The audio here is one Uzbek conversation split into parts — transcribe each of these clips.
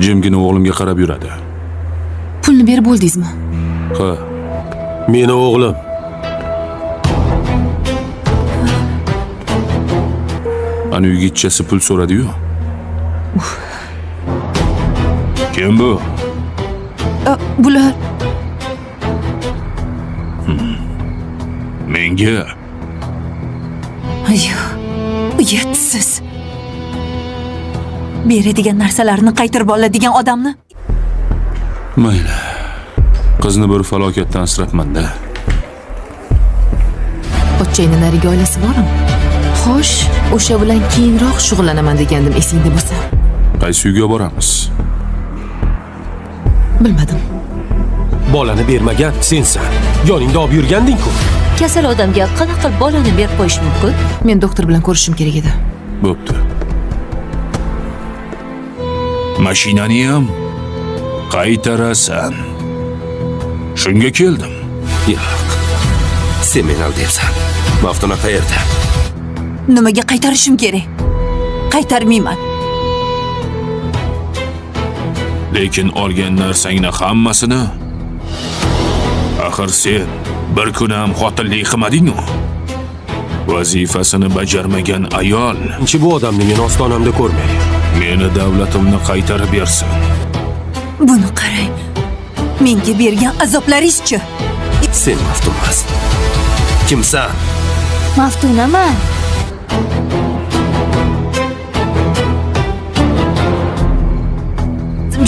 Jimgina o'g'limga qarab yuradi. Pulni berib bo'ldingizmi? Ha, Meni o'g'lim. Ana yigitchasi pul so'radi-yu. Kim bu? Bular Menga. Ay, uyatsiz. Beradigan narsalarni qaytarib oladigan odamni Mayli. Qizni bir falokatdan asrabman-da. Pochchangni narigi oilasi bormi? Xo'sh, o'sha bilan keyinroq shug'ullanaman degandim, esingda bo'lsa. Qaysi uyga boramiz? Bilmadim. Bolani bermagan sensan. Yoningda olib yurganding-ku. Kasal odamga qanaqa qilib bolani berib qo'yish mumkin? Men doktor bilan ko'rishim kerak edi. Bo'pti. Mashinani ham qaytarasan. Shunga keldim. Yo'q. Sen meni aldayapsan. Maftuna qayerda? Nimaga qaytarishim kerak? Qaytarmayman. Lekin olgan narsangni hammasini, axir sen bir kun ham xotinlik qilmading-ku. Vazifasini bajarmagan ayol Chi bu odamni men ostonamda ko'rmay. Meni davlatimni qaytarib bersin. Buni qarang. Menga bergan azoblaringizchi? Sen Maftun emas. Kimsan? Maftunaman.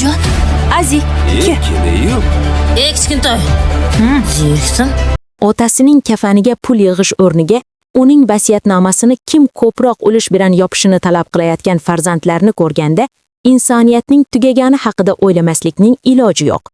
Jon, Azi, kel. Yo'q. Ey kichkintoy. Zeriksin. Otasining kafaniga pul yig'ish o'rniga uning vasiyatnomasini kim ko'proq ulush bilan yopishini talab qilayotgan farzandlarni ko'rganda insoniyatning tugagani haqida o'ylamaslikning iloji yo'q.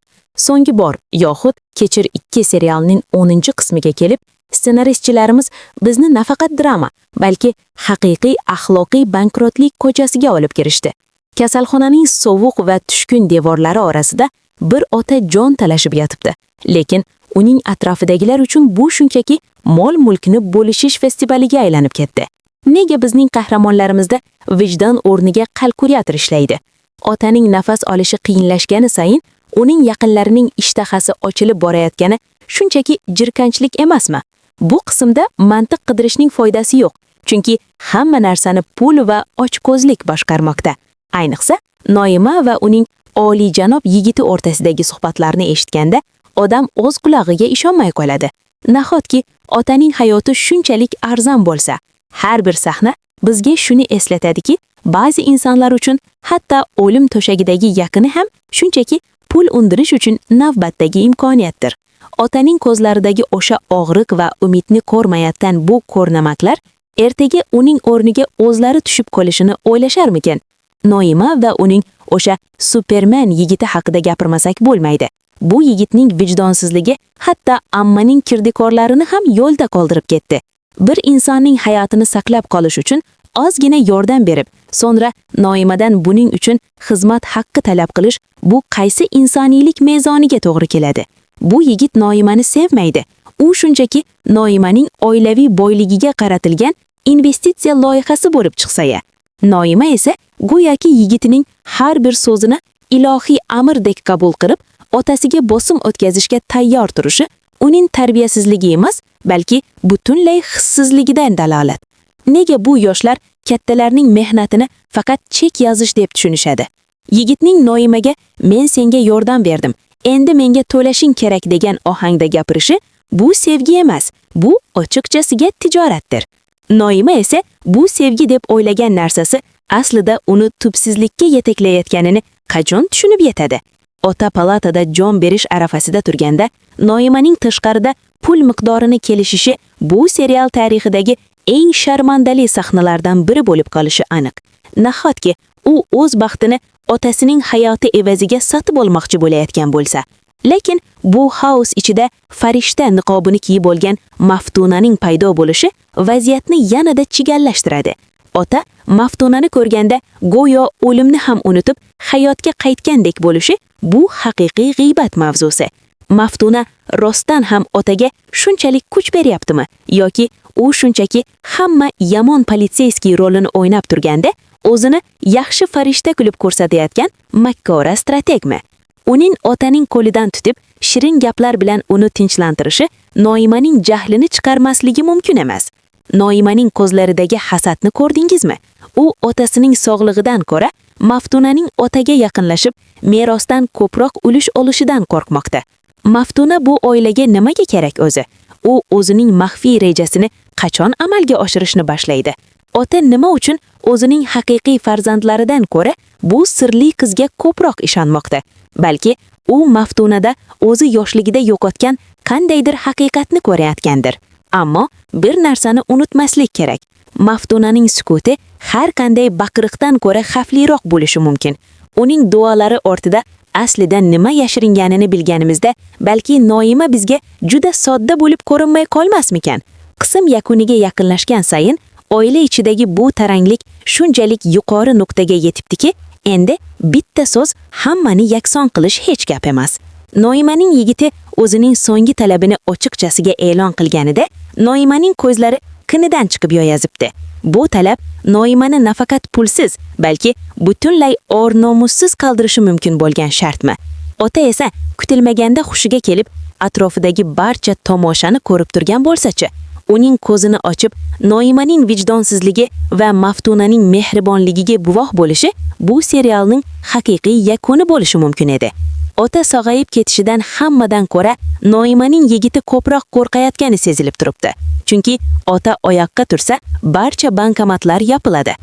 So'nggi bor yoxud Kechir 2 serialining 10-qismiga kelib, ssenaristchilarimiz bizni nafaqat drama, balki haqiqiy axloqiy bankrotlik ko'chasiga olib kirishdi. Kasalxonaning sovuq va tushkun devorlari orasida bir ota jon talashib yotibdi. Lekin uning atrofidagilar uchun bu shunchaki mol-mulkni bo'lishish festivaliga aylanib ketdi. Nega bizning qahramonlarimizda vijdon o'rniga kalkulyator ishlaydi? Otaning nafas olishi qiyinlashgani sayin uning yaqinlarining ishtahasi ochilib borayotgani shunchaki jirkanchlik emasmi? Bu qismda mantiq qidirishning foydasi yo'q, chunki hamma narsani pul va ochko'zlik boshqarmoqda. Ayniqsa, Noima va uning oliyjanob yigiti o'rtasidagi suhbatlarni eshitganda odam o'z qulog'iga ishonmay qoladi. Nahotki otaning hayoti shunchalik arzon bo'lsa? Har bir sahna bizga shuni eslatadiki, ba'zi insonlar uchun hatto o'lim to'shagidagi yaqini ham shunchaki pul undirish uchun navbatdagi imkoniyatdir. Otaning ko'zlaridagi o'sha og'riq va umidni ko'rmayotgan bu ko'rnamaklar ertaga uning o'rniga o'zlari tushib qolishini o'ylasharmikin? Noima va uning o'sha Superman yigiti haqida gapirmasak bo'lmaydi. Bu yigitning vijdonsizligi hatto ammaning kirdikorlarini ham yo'lda qoldirib ketdi. Bir insonning hayotini saqlab qolish uchun ozgina yordam berib, so'ngra Noimadan buning uchun xizmat haqqi talab qilish bu qaysi insoniylik mezoniga to'g'ri keladi? Bu yigit Noimani sevmaydi. U shunchaki Noimaning oilaviy boyligiga qaratilgan investitsiya loyihasi bo'lib chiqsa-ya. Noima esa go'yoki yigitining har bir so'zini ilohiy amrdek qabul qilib, otasiga bosim o'tkazishga tayyor turishi uning tarbiyasizligi emas, balki butunlay hissizligidan dalolat. Nega bu yoshlar kattalarning mehnatini faqat chek yozish deb tushunishadi? Yigitning Noimaga "Men senga yordam berdim, endi menga to'lashing kerak" degan ohangda gapirishi bu sevgi emas, bu ochiqchasiga tijoratdir. Noima esa bu sevgi deb o'ylagan narsasi aslida uni tubsizlikka yetaklayotganini qachon tushunib yetadi? Ota palatada jon berish arafasida turganda, Noimaning tashqarida pul miqdorini kelishishi bu serial tarixidagi eng sharmandali sahnalardan biri bo'lib qolishi aniq. Nahotki u o'z baxtini otasining hayoti evaziga sotib olmoqchi bo'layotgan bo'lsa? Lekin bu xaos ichida farishta niqobini kiyib olgan Maftunaning paydo bo'lishi vaziyatni yanada chigallashtiradi. Ota Maftunani ko'rganda go'yo o'limni ham unutib, hayotga qaytgandek bo'lishi bu haqiqiy g'iybat mavzusi. Maftuna rostdan ham otaga shunchalik kuch beryaptimi yoki u shunchaki hamma yomon полицейский rolini o'ynab turganda o'zini yaxshi farishta qilib ko'rsatayotgan makkora strategmi? Uning otaning qo'lidan tutib, shirin gaplar bilan uni tinchlantirishi Noimaning jahlini chiqarmasligi mumkin emas. Noimaning ko'zlaridagi hasadni ko'rdingizmi? U otasining sog'lig'idan ko'ra Maftunaning otaga yaqinlashib, merosdan ko'proq ulush olishidan qo'rqmoqda. Maftuna bu oilaga nimaga kerak o'zi? U o'zining maxfiy rejasini qachon amalga oshirishni boshlaydi? Ota nima uchun o'zining haqiqiy farzandlaridan ko'ra bu sirli qizga ko'proq ishonmoqda? Balki u Maftunada o'zi yoshligida yo'qotgan qandaydir haqiqatni ko'rayotgandir. Ammo bir narsani unutmaslik kerak. Maftunaning sukuti har qanday baqiriqdan ko'ra xavfliroq bo'lishi mumkin. Uning duolari ortida aslida nima yashiringanini bilganimizda, balki Noima bizga juda sodda bo'lib ko'rinmay qolmasmikan? Qism yakuniga yaqinlashgan sayin oila ichidagi bu taranglik shunchalik yuqori nuqtaga yetibdiki, endi bitta so'z hammani yakson qilish hech gap emas. Noimaning yigiti o'zining so'nggi talabini ochiqchasiga e'lon qilganida, Noimaning ko'zlari qinidan chiqib yoyazibdi. Bu talab Noimani nafaqat pulsiz, balki butunlay or-nomussiz qoldirishi mumkin bo'lgan shartmi? Ota esa kutilmaganda hushiga kelib, atrofidagi barcha tomoshani ko'rib turgan bo'lsa-chi, uning ko'zini ochib, Noimaning vijdonsizligi va Maftunaning mehribonligiga guvoh bo'lishi bu serialning haqiqiy yakuni bo'lishi mumkin edi. Ota sog'ayib ketishidan hammadan ko'ra Noimaning yigiti ko'proq qo'rqayotgani sezilib turibdi. Chunki ota oyoqqa tursa, barcha bankomatlar yopiladi.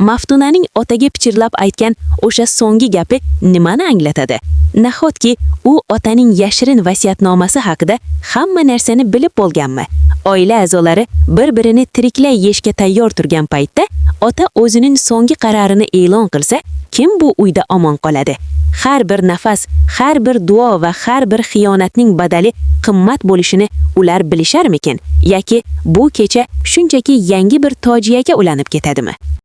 Maftunaning otaga pichirlab aytgan o'sha so'nggi gapi nimani anglatadi? Nahotki u otaning yashirin vasiyatnomasi haqida hamma narsani bilib bo'lganmi? Oila a'zolari bir-birini tiriklay yeyishga tayyor turgan paytda ota o'zining so'nggi qararini e'lon qilsa, kim bu uyda omon qoladi? Har bir nafas, har bir duo va har bir xiyonatning badali qimmat bo'lishini ular bilisharmikin? Yoki bu kecha shunchaki yangi bir fojiaga ulanib ketadimi?